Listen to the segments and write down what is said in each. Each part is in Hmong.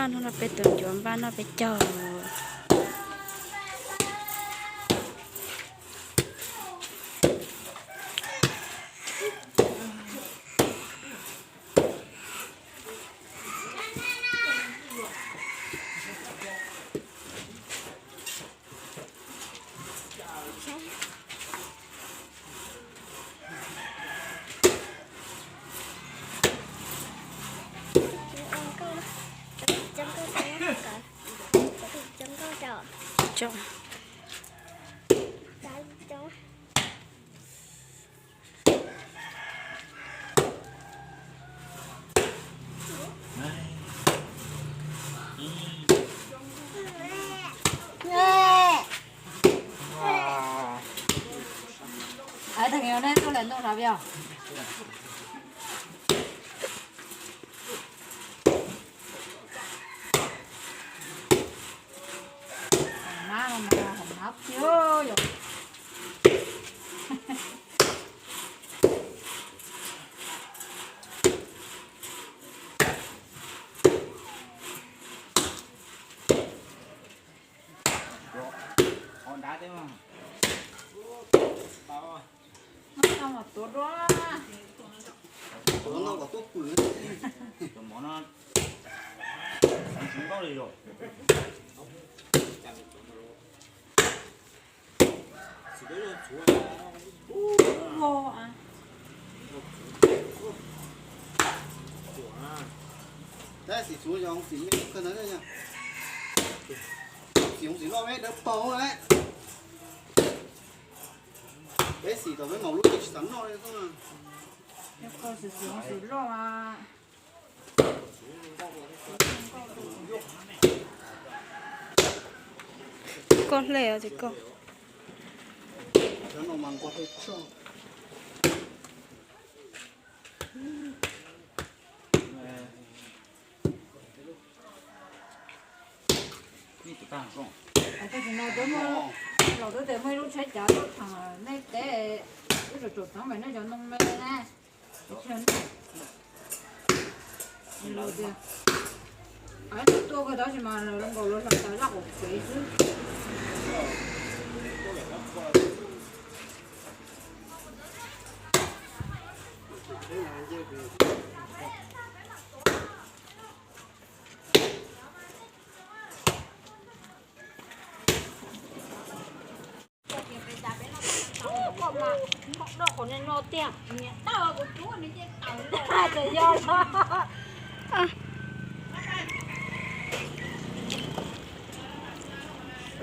Hnub no peb tus ncuav npaj noj peb caug. Ai, thằng nghèo đấy, tôi lại nộp nó vào. Má mà không hấp chứ. Tuav no kom tuaj pw. Cov mov no xav tsis nkauj li yom. Tab sis tsuav yog xim kawg ntawd, xim xim loj peb dawb paug lawm. Peb xim tom peb maum lub tsis xav noj li xwb. Koj hle os ces koj. Tam sim no peb muaj, los twb tias muaj ib lub tsheb cav tuaj thaum nej teb, wb tsum tsum txheeb pem nej cov ntoo me na. Tuaj kawg tab sis mas zoo nkaus lawv hloov tawv laj qaum kev xwb.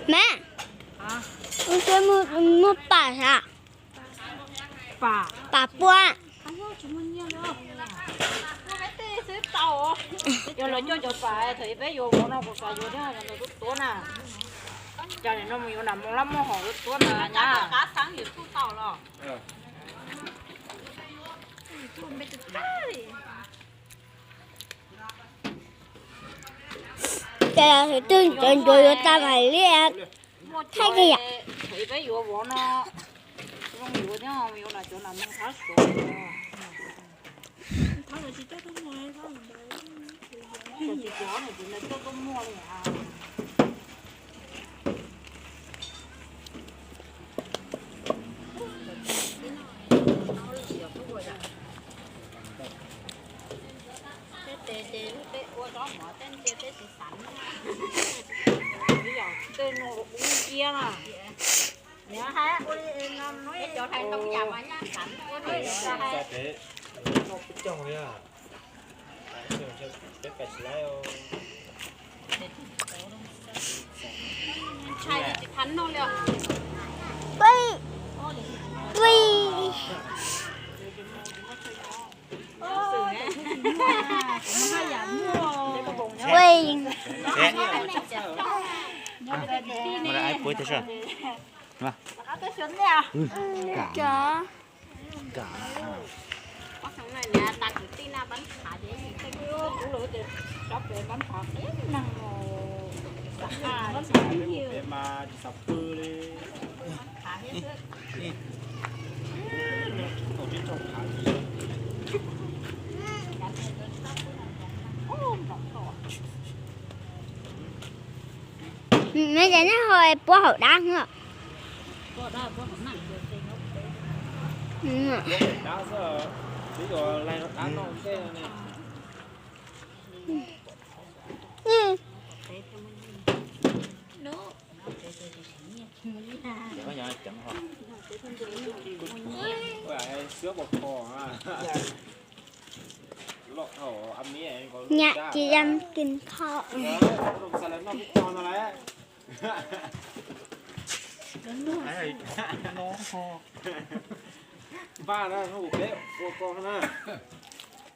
Mẹ, con chơi mua, mua pả hả? Pả. Pả pua. Yog lawv coj cov pam thaum peb yuav vov no kuv xav yuav thiab, lawv tuav tuav na. Cas nim no mus yuav nram Moos Lab Moos hom tuav tuav na nyab. Ces lawv twb cov ncuav yuav tag mam li thaij kiag yom. Thaum peb yuav vov no zoo yuav thiab, yuav nram cov nram Moos Thab Suav. Tej tes ces peb ua tsob mov tej ntsia peb tsis xav, yog tej no ua ib ciab na. Peb cov hais ntoo yam mas nyaj xav ua tej no hais. Ntshai tsis thav noj li. Ui, ui. Ui. Cov. Neb cov neb ho puab hauv dab os. Nyam ci yam kis kho. Npaj na, hnub peb ua koj na.